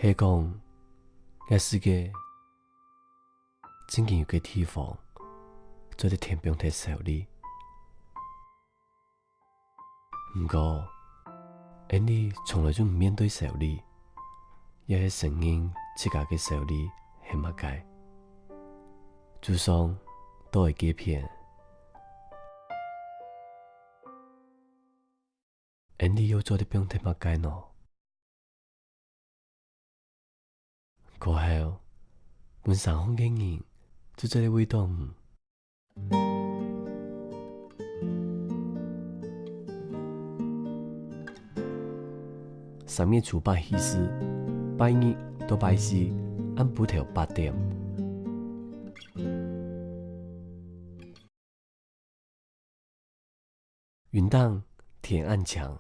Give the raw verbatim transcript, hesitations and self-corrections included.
係講，這世界正經有個地方做得㧡放忒愁慮。毋過，𠊎俚從來就毋面對愁慮，也係承認自家个愁慮係麼个。就算到了該片，𠊎俚又做得放忒麼个呢？ 過後，分山項个人就做得為著你。三月初八去世，拜日到拜四，暗晡頭八點。雲頂天暗晴，